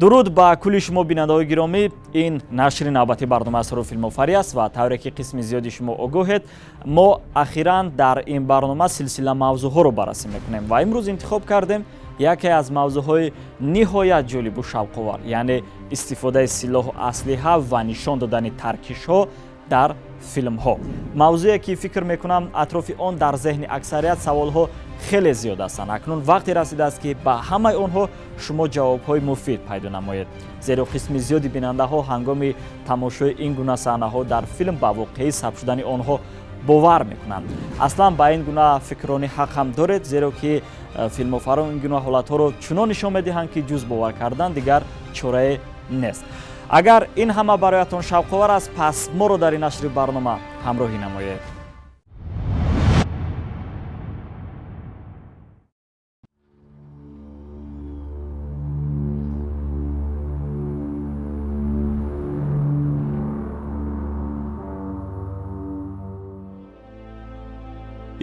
Дуруд ба кулли шумо, бинандаҳои гиромӣ. Ин нашри навбати барнома Асрори филмофарӣ аст ва тавре ки қисми зиёди шумо огоҳед, мо ахиран дар ин барнома силсила мавзӯъҳоро баррасӣ мекунем ва имрӯз интихоб кардем яке аз мавзӯъҳои ниҳоят ҷолибу шавқовар, яъне истифодаи силоҳу аслиҳа ва нишон додани таркишҳо дар филмҳо. Мавзӯе ки фикр мекунам, атрофи он дар зеҳни аксарият саволҳо хеле зиёд ҳастанд. Акнун вақте расидааст, ки ба ҳамаи онҳо шумо ҷавобҳои муфид пайдо намоед, зеро қисми зиёди бинандаҳо ҳангоми тамошои ин гуна саҳнаҳо дар филм ба воқеӣ сабт шудани онҳо бовар мекунанд. Аслан ба ин гуна фикрони ҳақ ҳам доред, зеро ки филмофарон ин гуна ҳолатҳоро чунон нишон медиҳанд, ки ҷуз бовар кардан дигар чорае нест. Агар ин ҳама бароятон шавқовар аст, пас моро дар ин нашри барнома ҳамроҳӣ намоед.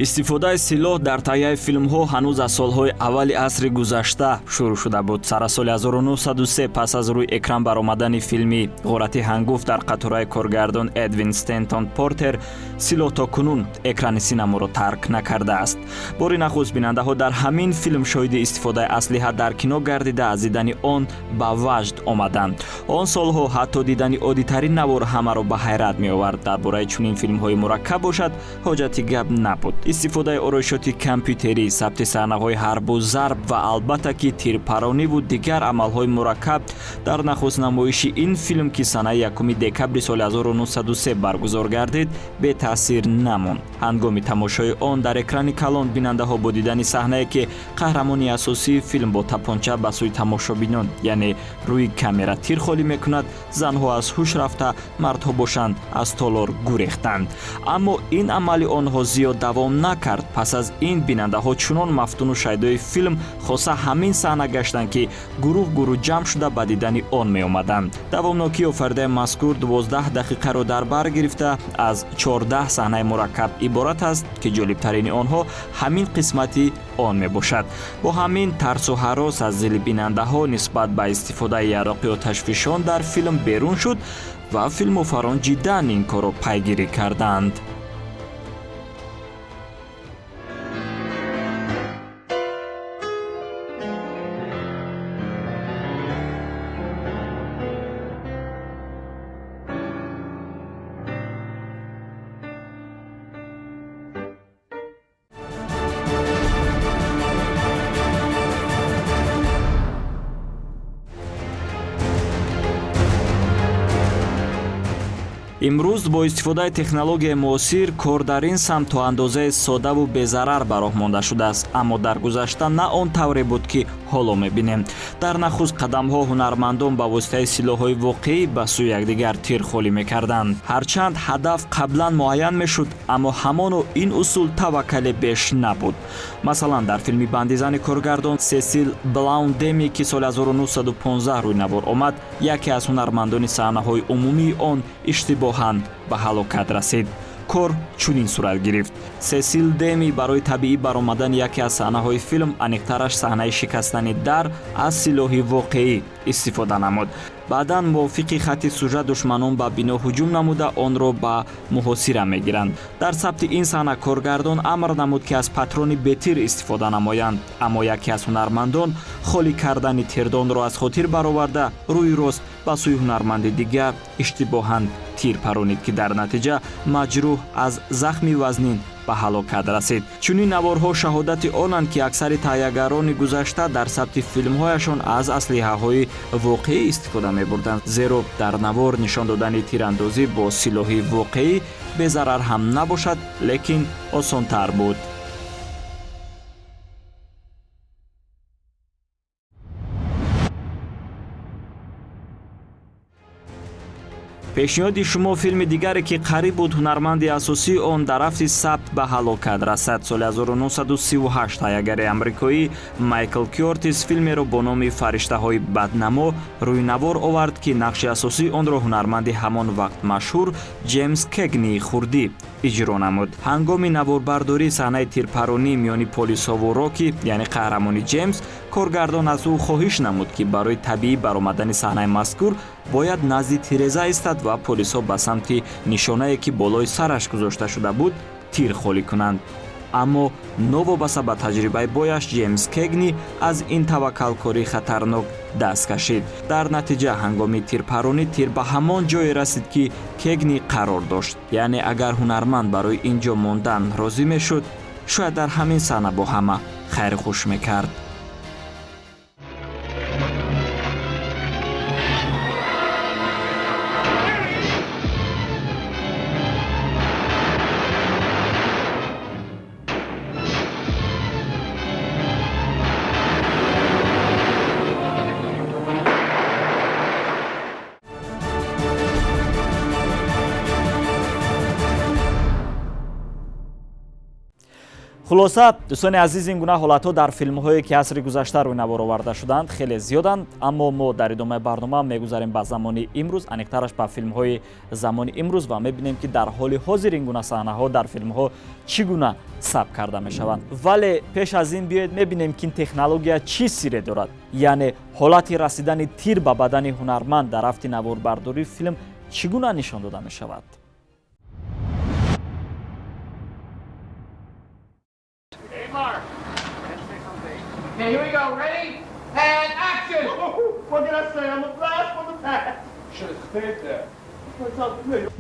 Истифодаи силоҳ дар таҳияи филмҳо ҳанӯз аз солҳои аввали асри гузашта шурӯъ шуда буд. Сара соли 1903, пас аз рӯи экран баромадани филми «Ғорати ҳангуфт» дар қатораи коргардон Эдвин Стентон Портер, силоҳ то кунун экрани синаморо тарк накардааст. Бори нахуст бинандаҳо дар ҳамин филм шоҳиди истифодаи аслиҳа дар кино гардида, аз дидани он ба ваҷд омаданд. Он солҳо ҳатто дидани оддитарин навор ҳамаро ба ҳайрат меовард. Дар бораи чунин филмҳои мураккаб бошад, ҳоҷати гап набуд. Истифодаи ороишоти компютерӣ, сабти саҳнаҳои ҳарбу зарб ва албатта ки тирпарониву дигар амалҳои мураккаб дар нахуст намоиши ин филм, ки санаи 1 декабри соли 1903 баргузор гардид, бетаъсир намонд. Ҳангоми тамошои он дар экрани калон бинандаҳо бо дидани саҳнае, ки қаҳрамони асосии филм бо тапонча ба сӯи тамошобинон, яъне рӯи камера, тир холӣ мекунад, занҳо аз ҳуш рафта, мардҳо бошанд, аз толор гурехтанд. Аммо ин амали онҳо зиёд давом накард. Пас аз ин бинандаҳо чунон мафтуну шайдои филм, хоса ҳамин саҳна гаштанд, ки гурӯҳ гурӯҳ ҷамъ шуда ба дидани он меомаданд. Давомнокии офаридаи мазкур 12 дақиқаро дар бар гирифта, аз 14 саҳнаи мураккаб иборат аст, ки ҷолибтарини онҳо ҳамин қисмати он мебошад. Бо ҳамин тарсу ҳарос аз дили бинандаҳо нисбат ба истифодаи яроқи оташфишон дар филм берун шуд ва филмофарон ҷиддан ин корро пайгирӣ карданд. Имрӯз бо истифодаи технологияи муосир кор дар ин самт то андозаи содаву безарар ба роҳ монда шудааст, аммо дар гузашта на он тавре буд, ки ҳоло мебинем. Дар нахуст қадамҳо ҳунармандон ба воситаи силоҳҳои воқеӣ ба сӯи якдигар тир холӣ мекарданд. Ҳарчанд ҳадаф қаблан муайян мешуд, аммо ҳамоно ин усул таваккале беш набуд. Масалан, дар филми «Бандизани» коргардон Сесил Блаун Деми, ки соли 1915 рӯй навор омад, яке аз ҳунармандони саҳнаҳои умумии он иштибоҳан ба ҳалокат расид. Кор чунин сурат гирифт: Сесил Деми барои табиӣ баромадани яке аз саҳнаҳои филм, аниқтараш саҳнаи шикастани дар, аз силоҳи воқеӣ истифода намуд. Баъдан мувофиқи хатти сюжет душманон ба бино ҳуҷум намуда, онро ба муҳосира мегиранд. Дар сабти ин саҳна коргардон амр намуд, ки аз патрони бетир истифода намоянд, аммо яке аз ҳунармандон холӣ кардани тирдонро аз хотир бароварда, рӯи рост ба сӯи ҳунарманди дигар иштибоҳан тир паронид, ки дар натиҷа маҷрӯҳ аз захми вазнин ба ҳалокат расид. Чунин наворҳо шаҳодати онанд, ки аксари таҳиягарони гузашта дар сабти филмҳояшон аз аслиҳаҳои воқеӣ истифода мебурданд, зеро дар навор нишон додани тирандозӣ бо силоҳи воқеӣ безарар ҳам набошад, лекин осонтар буд. Пешниҳоди шумо филми дигаре, ки қариб буд ҳунарманди асосии он дар рафти сабт ба ҳалокат расад. Соли 1938 таҳиягари амрикоӣ Майкл Кёртис филмеро бо номи «Фариштаҳои баднамо» рӯйнавор овард, ки нақши асосии онро ҳунарманди ҳамон вақт машҳур Ҷеймс Кегнии хурдӣ иҷро намуд. Ҳангоми наворбардории саҳнаи тирпаронӣ миёни полисҳову Роки, яъне қаҳрамони Ҷеймс, коргардон аз ӯ хоҳиш намуд, ки барои табиӣ баромадани саҳнаи мазкур бояд назди тиреза истад ва полисҳо ба самти нишонае, ки болои сараш гузошта шуда буд, тир холӣ кунанд. Аммо новобаста ба таҷрибаи бояш, Ҷеймс Кегни аз ин таваккалкории хатарнок даст кашид. Дар натиҷа ҳангоми тирпаронӣ тир ба ҳамон ҷое расид, ки Кегни қарор дошт. Яъне агар ҳунарманд барои ин ҷо мондан розӣ мешуд, шояд дар ҳамин саҳна бо ҳама хайрхуш мекард. Хулоса, дӯстони азиз, ин гуна ҳолатҳо дар филмҳое, ки асри гузашта рӯйнавор оварда шуданд, хеле зиёданд. Аммо мо дар идомаи барнома мегузарем ба замони имрӯз, аниқтараш ба филмҳои замони имрӯз, ва мебинем, ки дар ҳоли ҳозир ин гуна саҳнаҳо дар филмҳо чӣ гуна сабт карда мешаванд. Вале пеш аз ин биёед мебинем, ки ин технология чӣ сирре дорад, яъне ҳолати расидани тир ба бадани ҳунарманд дар рафти наворбардории филм чӣ гуна нишон дода мешавад. Okay, here we go. Ready? And action! What did I say? I'm a blast from the past. Should have stayed there.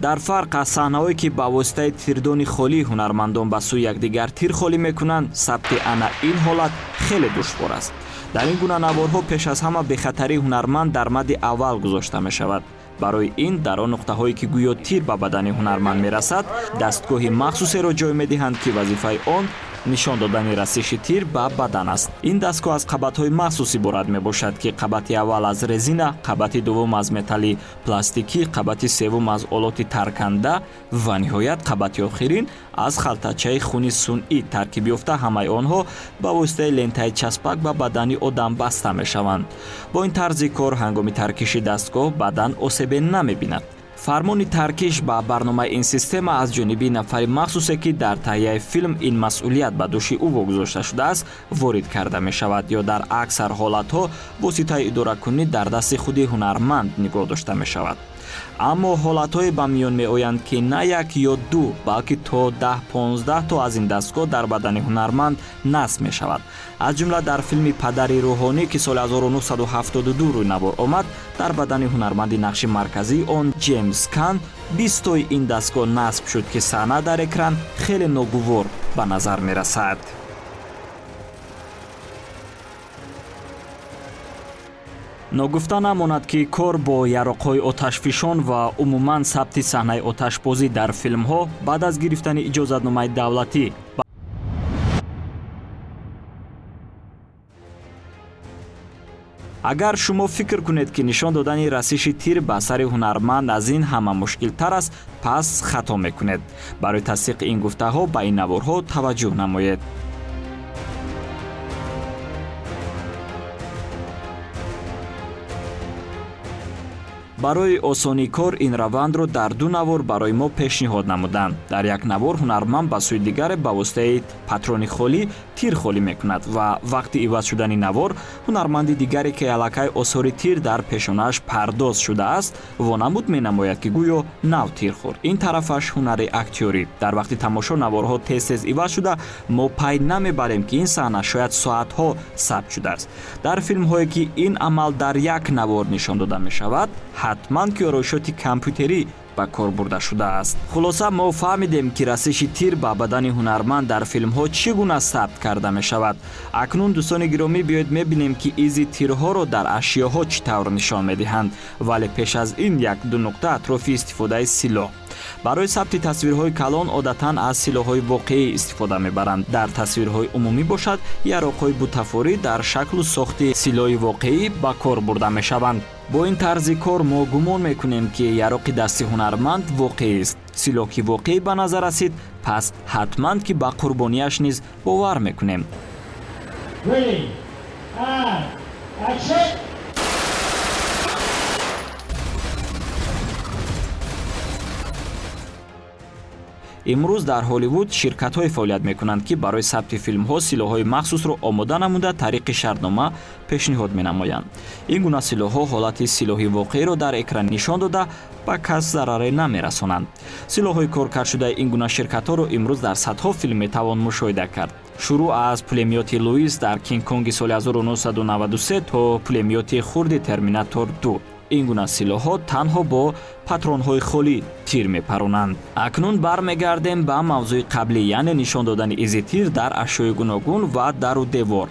Дар фарқ аз саҳнаҳое, ки ба воситаи тирдони холӣ ҳунармандон ба сӯи якдигар тир холӣ мекунанд, сабти ана ин ҳолат хеле душвор аст. Дар ин гуна наворҳо пеш аз ҳама бехатарии ҳунарманд дар мадди аввал гузошта мешавад. Барои ин дар он нуқтаҳое, ки гӯё тир ба бадани ҳунарманд мерасад, дастгоҳи махсусеро ҷой медиҳанд, ки вазифаи он нишон додани расиши тир ба бадан аст. Ин дастгоҳ аз қабатҳои махсус иборат мебошад, ки қабати аввал аз резина, қабати дуввум аз металли пластикӣ, қабати севум аз олоти тарканда ва ниҳоят қабати охирин аз халтачаи хуни сунъӣ таркиб ёфта. Ҳамаи онҳо ба воситаи лентаи часпак ба бадани одам баста мешаванд. Бо ин тарзи кор ҳангоми таркиши дастгоҳ бадан осебе намебинад. Фармони таркиш ба барномаи ин система аз ҷониби нафари махсусе, ки дар таҳияи филм ин масъулият ба дӯши ӯ вогузошта шудааст, ворид карда мешавад ё дар аксар ҳолатҳо воситаи идоракунӣ дар дасти худи ҳунарманд нигоҳ дошта мешавад. Аммо ҳолатҳое ба миён меоянд, ки на як ё ду, балки то 10-15 то аз ин дастгоҳ дар бадани ҳунарманд насб мешавад. Аз ҷумла дар филми «Падари рӯҳонӣ», ки соли 1972 рӯйнавор омад, дар бадани ҳунарманди нақши марказии он Ҷеймс Кан 20тои ин дастгоҳ насб шуд, ки саҳна дар экран хеле ногувор ба назар мерасад. Ногуфта намонад, ки кор бо яроқҳои оташфишон ва умуман сабти саҳнаи оташбозӣ дар филмҳо баъд аз гирифтани иҷозатномаи давлатӣ. Агар шумо фикр кунед, ки нишон додани расиши тир ба сари ҳунарманд аз ин ҳама мушкилтар аст, пас хато мекунед. Барои тасдиқи ин гуфтаҳо ба ин наворҳо таваҷҷӯҳ намоед. Барои осонии кор ин равандро дар ду навор барои мо пешниҳод намуданд. Дар як навор ҳунарманд ба сӯи дигаре ба воситаи патрони холӣ тир холӣ мекунад ва вақти иваз шудани навор ҳунарманди дигаре, ки аллакай осори тир дар пешонааш пардоз шудааст, вонамуд менамояд, ки гӯё нав тир хӯрд. Ин тарафаш ҳунари актёрӣ. Дар вақти тамошо наворҳо тез тез иваз шуда, мо пай намебарем, ки ин саҳна шояд соатҳо сабт шудааст. Дар филмҳое, ки ин амал дар як навор нишон дода мешавад, ҳатман ки ороишоти компютерӣ ба кор бурда шудааст. Хулоса, мо фаҳмидем, ки расиши тир ба бадани ҳунарманд дар филмҳо чӣ гуна сабт карда мешавад. Акнун, дӯстони гиромӣ, биёед мебинем, ки изи тирҳоро дар ашёҳо чӣ тавр нишон медиҳанд. Вале пеш аз ин як-ду нуқта атрофи истифодаи силоҳ. Барои сабти тасвирҳои калон одатан аз силоҳҳои воқеӣ истифода мебаранд. Дар тасвирҳои умумӣ бошад, яроқҳои бутафорӣ дар шаклу сохти силоҳи воқеӣ ба кор бурда мешаванд. Бо ин тарзи кор мо гумон мекунем, ки яроқи дасти ҳунарманд воқеист. Силоҳ ки воқеӣ ба назар расид, пас ҳатман ки ба қурбонияш низ бовар мекунем. Ready. And action! Имрӯз дар Ҳолливуд ширкатҳое фаъолият мекунанд, ки барои сабти филмҳо силоҳҳои махсусро омода намуда, тариқи шартнома пешниҳод менамоянд. Ин гуна силоҳҳо ҳолати силоҳи воқеиро дар экран нишон дода, ба кас зараре намерасонанд. Силоҳҳои коркардшудаи ин гуна ширкатҳоро имрӯз дар садҳо филм метавон мушоҳида кард, шурӯъ аз пулемёти Луис дар Кингконги соли 1993 то пулемёти хурди Терминатор 2. Ин гуна силоҳҳо танҳо бо патронҳои холӣ тир мепаронанд. Акнун бармегардем ба мавзӯи қаблӣ, яъне нишон додани изи тир дар ашёи гуногун ва дару девор.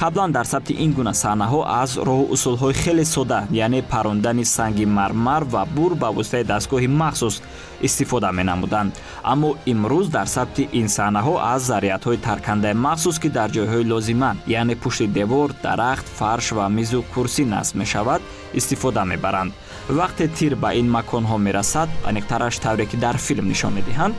Қаблан дар сабти ин гуна саҳнаҳо аз роҳу усулҳои хеле сода, яъне парондани санги мармар ва бур ба воситаи дастгоҳи махсус истифода менамуданд. Аммо имрӯз дар сабти ин саҳнаҳо аз зарядҳои таркандаи махсус, ки дар ҷойҳои лозима, яъне пушти девор, дарахт, фарш ва мизу курсӣ насб мешавад, истифода мебаранд. Вақте тир ба ин маконҳо мерасад, аниқтараш тавре ки дар филм нишон медиҳанд,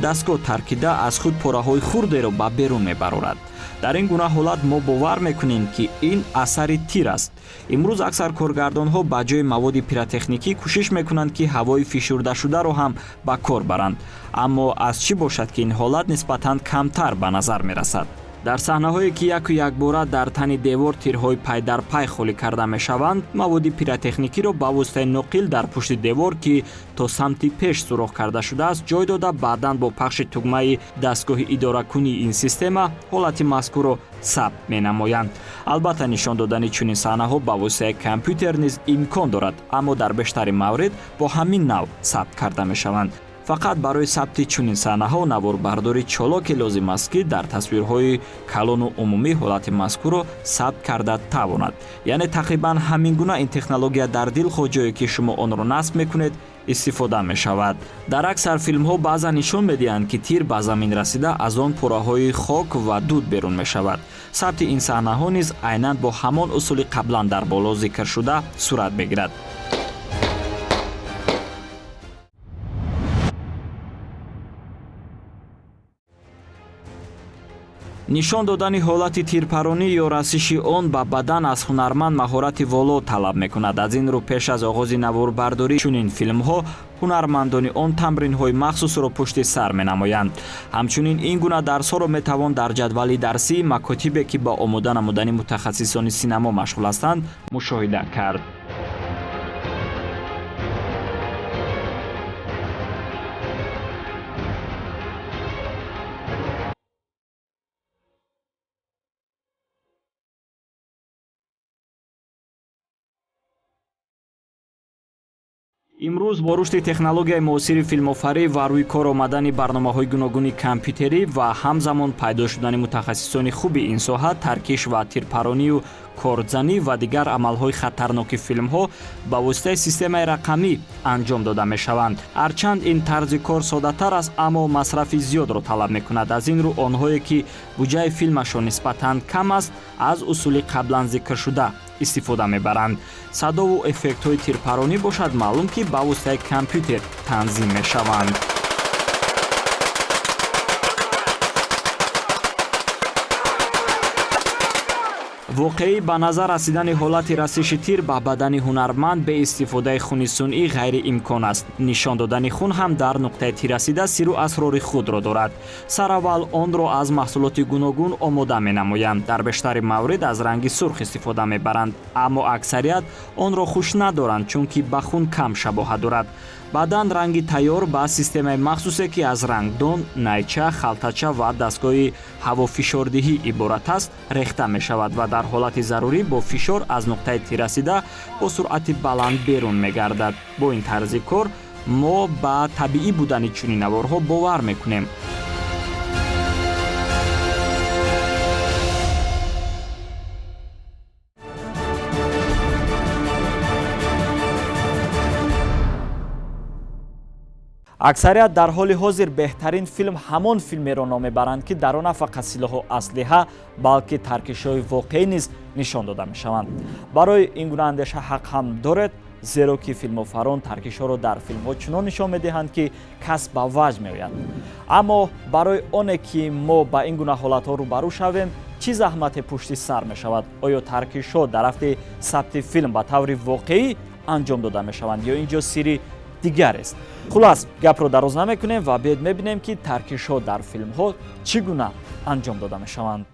дастгоҳ таркида, аз худ пораҳои хурдеро ба берун мебарорад. Дар ин гуна ҳолат мо бовар мекунем, ки ин асари тир аст. Имрӯз аксар коргардонҳо ба ҷои маводи пиротехникӣ кӯшиш мекунанд, ки ҳавои фишурдашударо ҳам ба кор баранд. Аммо аз чӣ бошад, ки ин ҳолат нисбатан камтар ба назар мерасад. Дар саҳнаҳое, ки яку якбора дар тани девор тирҳои пайдарпай холӣ карда мешаванд, маводи пиротехникиро ба воситаи ноқил дар пушти девор, ки то самти пеш сурох карда шудааст, ҷой дода, баъдан бо пахши тугмаи дастгоҳи идоракунии ин система ҳолати мазкурро сабт менамоянд. Албатта, нишон додани чунин саҳнаҳо ба воситаи компютер низ имкон дорад, аммо дар бештари маврид бо ҳамин навъ сабт карда мешаванд. Фақат барои сабти чунин саҳнаҳо наворбардори чолоке лозим аст, ки дар тасвирҳои калону умумӣ ҳолати мазкурро сабт карда тавонад. Яъне тақрибан ҳамин гуна ин технология дар дилхоҳ ҷое, ки шумо онро насб мекунед, истифода мешавад. Дар аксар филмҳо баъзан нишон медиҳанд, ки тир ба замин расида, аз он пораҳои хок ва дуд берун мешавад. Сабти ин саҳнаҳо низ айнан бо ҳамон усули қаблан дар боло зикршуда сурат мегирад. Нишон додани ҳолати тирпаронӣ ё расиши он ба бадан аз ҳунарманд маҳорати воло талаб мекунад. Аз ин рӯ, пеш аз оғози наворбардории чунин филмҳо ҳунармандони он тамринҳои махсусро пушти сар менамоянд. Ҳамчунин ин гуна дарсҳоро метавон дар ҷадвали дарсии макотибе, ки ба омода намудани мутахассисони синамо машғул ҳастанд, мушоҳида кард. Имрӯз бо рушди технологияи муосири филмофарӣ ва рӯи кор омадани барномаҳои гуногуни компютерӣ ва ҳамзамон пайдо шудани мутахассисони хуби ин соҳа, таркиш ва тирпаронию кордзанӣ ва дигар амалҳои хатарноки филмҳо ба воситаи системаи рақамӣ анҷом дода мешаванд. Ҳарчанд ин тарзи кор соддатар аст, аммо масрафи зиёдро талаб мекунад. Аз ин рӯ, онҳое, ки буҷаи филмашон нисбатан кам аст, аз усули қаблан зикршуда истифода мебаранд. Садову эффектҳои тирпаронӣ бошад, маълум, ки ба воситаи компютер танзим мешаванд. Воқеӣ ба назар расидани ҳолати расиши тир ба бадани ҳунарманд бе истифодаи хуни сунъӣ ғайриимкон аст. Нишон додани хун ҳам дар нуқтаи тиррасида сиру асрори худро дорад. Сараввал онро аз маҳсулоти гуногун омода менамоянд. Дар бештари маврид аз ранги сурх истифода мебаранд, аммо аксарият онро хуш надоранд, чунки ба хун кам шабоҳат дорад. Баъдан ранги тайёр ба системаи махсусе, ки аз рангдон, найча, халтача ва дастгоҳи ҳавофишордиҳӣ иборат аст, рехта мешавад ва дар ҳолати зарурӣ бо фишор аз нуқтаи тиррасида бо суръати баланд берун мегардад. Бо ин тарзи кор мо ба табиӣ будани чунин наворҳо бовар мекунем. Аксарият дар ҳоли ҳозир беҳтарин филм ҳамон филмеро ном мебаранд, ки дар он на фақат силоҳу аслиҳа, балки таркишҳои воқеӣ низ нишон дода мешаванд. Барои ин гуна андеша ҳақ ҳам доред, зеро ки филмофарон таркишҳоро дар филмҳо чунон нишон медиҳанд, ки кас ба ваҷд меояд. Аммо барои оне ки мо ба ин гуна ҳолатҳо рӯбарӯ шавем, чӣ заҳмате пушти сар мешавад? Оё таркишҳо дар рафти сабти филм ба таври воқеӣ анҷом дода мешаванд ё ин ҷо сирри дигарест? Хулас, гапро дароз намекунем ва биёед мебинем, ки таркишҳо дар филмҳо чӣ гуна анҷом дода мешаванд.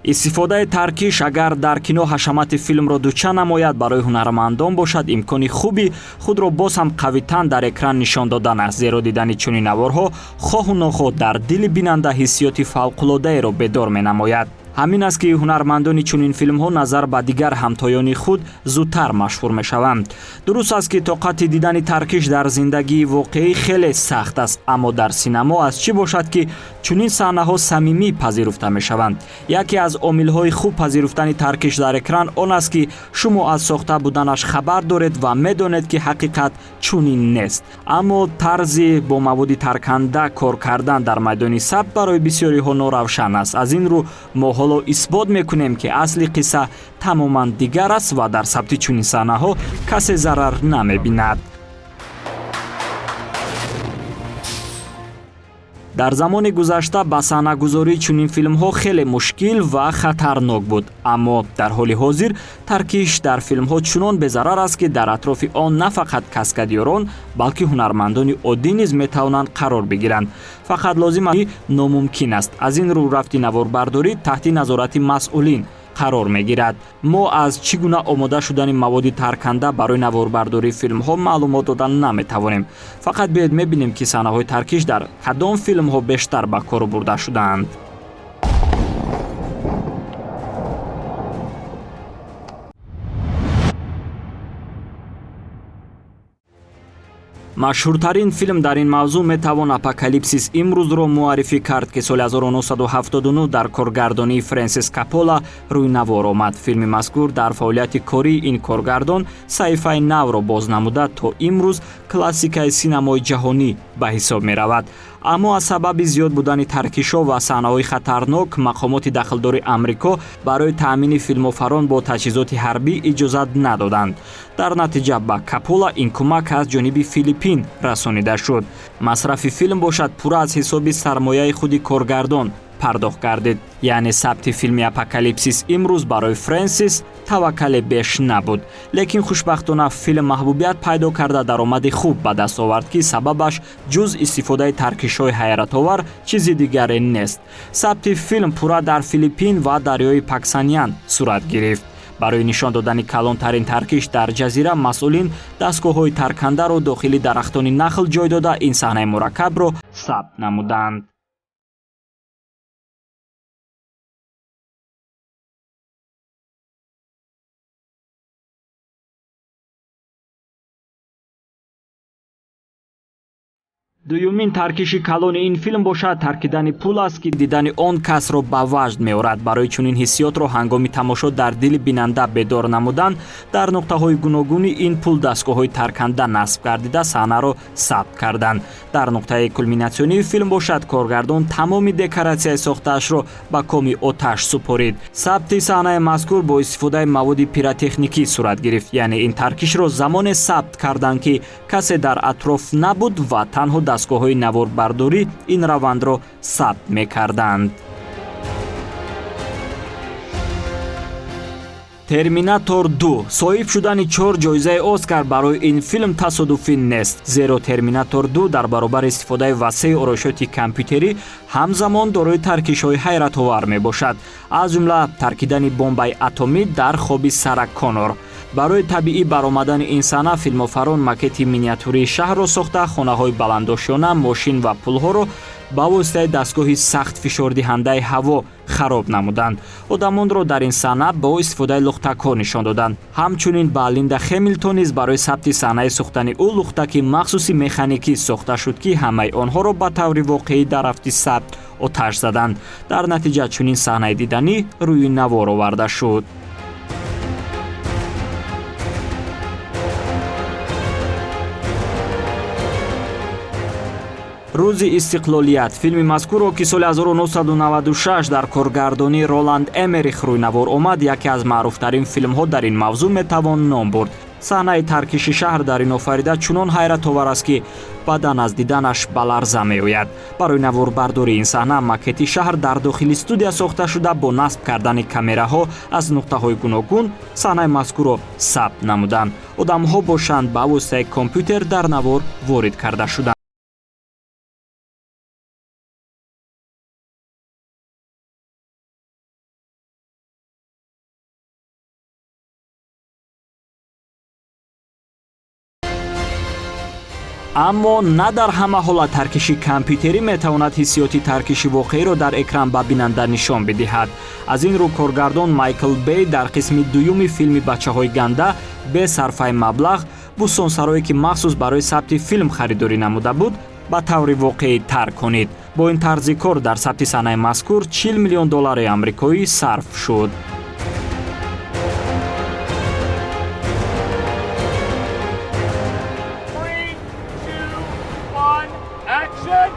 Истифодаи таркиш агар дар кино ҳашамати филмро дуча намояд, барои ҳунармандон бошад имкони хуби худро боз ҳам қавитан дар экран нишон додан аст, зеро дидани чунин наворҳо хоҳу нохоҳ дар дили бинанда ҳиссиёти фавқулодаеро бедор менамояд. Ҳамин аст, ки ҳунармандони чунин филмҳо назар ба дигар ҳамтоёни худ зудтар машҳур мешаванд. Дуруст аст, ки тоқати дидани таркиш дар зиндагии воқеӣ хеле сахт аст, аммо дар синамо аз чӣ бошад, ки чунин саҳнаҳо самимӣ пазируфта мешаванд. Яке аз омилҳои хуб пазируфтани таркиш дар экран он аст, ки шумо аз сохта буданаш хабар доред ва медонед, ки ҳақиқат чунин нест. Аммо тарзи бо маводи тарканда кор кардан дар майдони сабт барои бисёриҳо норавшан аст. Аз ин рӯ мо ҳоло исбот мекунем, ки асли қисса тамоман дигар аст ва дар сабти чунин саҳнаҳо касе зарар намебинад. Дар замони гузашта ба саҳнагузории чунин филмҳо хеле мушкил ва хатарнок буд, аммо дар ҳоли ҳозир таркиш дар филмҳо чунон безарар аст, ки дар атрофи он на фақат каскадёрон, балки ҳунармандони оддӣ низ метавонанд қарор бигиранд. Фақат лозим номумкин аст. Аз ин рӯ рафти наворбардорӣ таҳти назорати масъулин қарор мегирад. Мо аз чӣ гуна омода шудани маводи тарканда барои наворбардории филмҳо маълумот дода наметавонем. Фақат биёед мебинем, ки саҳнаҳои таркиш дар кадом филмҳо бештар ба кор бурда шудаанд. Машҳуртарин филм дар ин мавзӯъ метавон «Апокалипсис имрӯзро» муаррифӣ кард, ки соли 1979 дар коргардонии Френсис Каппола рӯи навор омад. Филми мазкур дар фаъолияти кории ин коргардон саҳифаи навро боз намуда, то имрӯз классикаи синамои ҷаҳонӣ ба ҳисоб меравад. Аммо аз сабаби зиёд будани таркишҳо ва саҳнаҳои хатарнок мақомоти дахлдори Амрико барои таъмини филмофарон бо таҷҳизоти ҳарбӣ иҷозат надоданд. Дар натиҷа ба Каппола ин кӯмак аз ҷониби Филиппин расонида шуд. Масрафи филм бошад пурра аз ҳисоби сармояи худи коргардон пардохт гардид. Яъне сабти филми «Апокалипсис имрӯз» барои Френсис таваккале беш набуд. Лекин хушбахтона филм маҳбубият пайдо карда, даромади хуб ба даст овард, ки сабабаш ҷуз истифодаи таркишҳои ҳайратовар чизи дигаре нест. Сабти филм пурра дар Филиппин ва дарёи Паксаньян сурат гирифт. Барои нишон додани калонтарин таркиш дар ҷазира масъулин дастгоҳҳои таркандаро дохили дарахтони нахл ҷой дода, ин саҳнаи мураккабро сабт намуданд. Дуюмин таркиши калони ин филм бошад таркидани пул аст, ки дидани он касро ба ваҷд меорад. Барои чунин ҳиссиётро ҳангоми тамошо дар дили бинанда бедор намудан, дар нуқтаҳои гуногуни ин пул дастгоҳҳои тарканда насб гардида, саҳнаро сабт карданд. Дар нуқтаи кулминатсионии филм бошад коргардон тамоми декоратсияи сохтаашро ба коми оташ супорид. Сабти саҳнаи мазкур бо истифодаи маводи пиротехникӣ сурат гирифт. Яъне ин таркишро замоне сабт карданд, ки касе дар атроф набуд ва танҳо дастгоҳҳои наворбардорӣ ин равандро сабт мекарданд. «Терминатор 2». Соҳиб шудани чор ҷоизаи Оскар барои ин филм тасодуфӣ нест, зеро «Терминатор 2» дар баробари истифодаи васеи ороишоти компютерӣ ҳамзамон дорои таркишҳои ҳайратовар мебошад, аз ҷумла таркидани бомбаи атомӣ дар хоби Сара Конор. Барои табиӣ баромадани ин саҳна филмофарон макети миниатюрии шаҳрро сохта, хонаҳои баландошёна, мошин ва пулҳоро ба воситаи дастгоҳи сахт фишордиҳандаи ҳаво хароб намуданд. Одамонро дар ин саҳна бо истифодаи лухтакҳо нишон доданд. Ҳамчунин ба Линда Хемилтон низ барои сабти саҳнаи сӯхтани ӯ лухтаки махсуси механикӣ сохта шуд, ки ҳамаи онҳоро ба таври воқеӣ дар рафти сабт оташ заданд. Дар натиҷа чунин саҳнаи диданӣ рӯи навор оварда шуд. Рӯзи истиқлолият. Филми мазкурро, ки соли 1996 дар коргардонии Роланд Эмерих рӯйнавор омад, яке аз маъруфтарин филмҳо дар ин мавзӯъ метавон ном бурд. Саҳнаи таркиши шаҳр дар ин офарида чунон ҳайратовар аст, ки бадан аз диданаш ба ларза меояд. Барои наворбардории ин саҳна макети шаҳр дар дохили студия сохта шуда, бо насб кардани камераҳо аз нуқтаҳои гуногун саҳнаи мазкурро сабт намуданд. Одамҳо бошанд, ба воситаи компютер дар навор ворид карда шуданд. Аммо на дар ҳама ҳолат таркиши компютерӣ метавонад ҳиссиёти таркиши воқеиро дар экран ба бинанда нишон бидиҳад. Аз ин рӯ коргардон Майкл Бей дар қисми дуюми филми «Бачаҳои ганда» бе сарфаи маблағ бӯстонсарое, ки махсус барои сабти филм харидорӣ намуда буд, ба таври воқеӣ тарк кунид. Бо ин тарзи кор дар сабти саҳнаи мазкур 40 миллион доллари амрикоӣ сарф шуд. Three, two, one, action!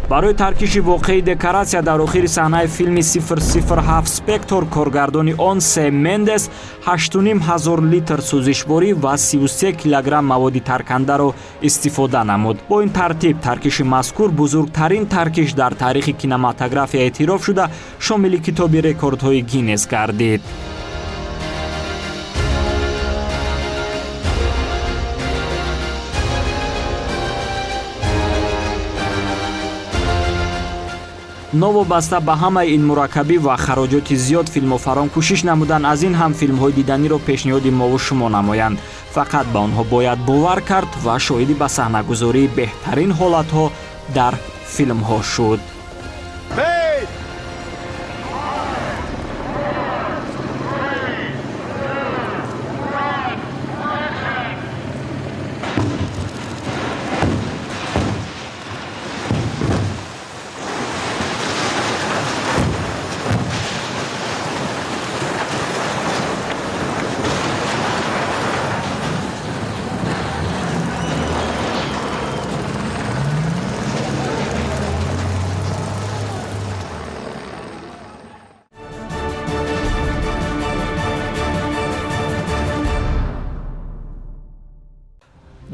Барои таркиши воқеии декоратсия дар охири саҳнаи филми 007 Спектр коргардони он Сем Мендес 8,5 ҳазор литр сӯзишворӣ ва 33 килограмм маводи таркандаро истифода намуд. Бо ин тартиб таркиши мазкур бузургтарин таркиш дар таърихи кинематография эътироф шуда, шомили китоби рекордҳои Гиннес гардид. Новобаста ба ҳамаи ин мураккабӣ ва хароҷоти зиёд, филмофарон кӯшиш намуданд, аз ин ҳам филмҳои диданиро пешниҳоди мову шумо намоянд. Фақат ба онҳо бояд бовар кард ва шоҳиди ба саҳнагузории беҳтарин ҳолатҳо дар филмҳо шуд. Fade!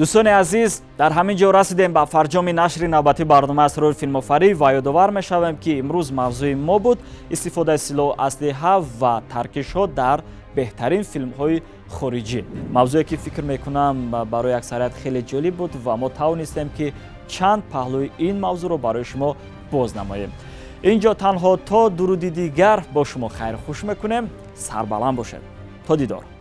Дӯстони азиз, дар ҳамин ҷо расидем ба фарҷоми нашри навбатии барнома «Асрори филмофарӣ» ва ёдовар мешавем, ки имрӯз мавзӯи мо буд истифодаи силоҳу аслиҳа ва таркишҳо дар беҳтарин филмҳои хориҷӣ. Мавзӯе, ки фикр мекунам, барои аксарият хеле ҷолиб буд ва мо тавонистем, ки чанд паҳлӯи ин мавзӯъро барои шумо боз намоем. Ин ҷо танҳо то дуруди дигар бо шумо хайрхуш мекунем. Сарбаланд бошед, то дидор.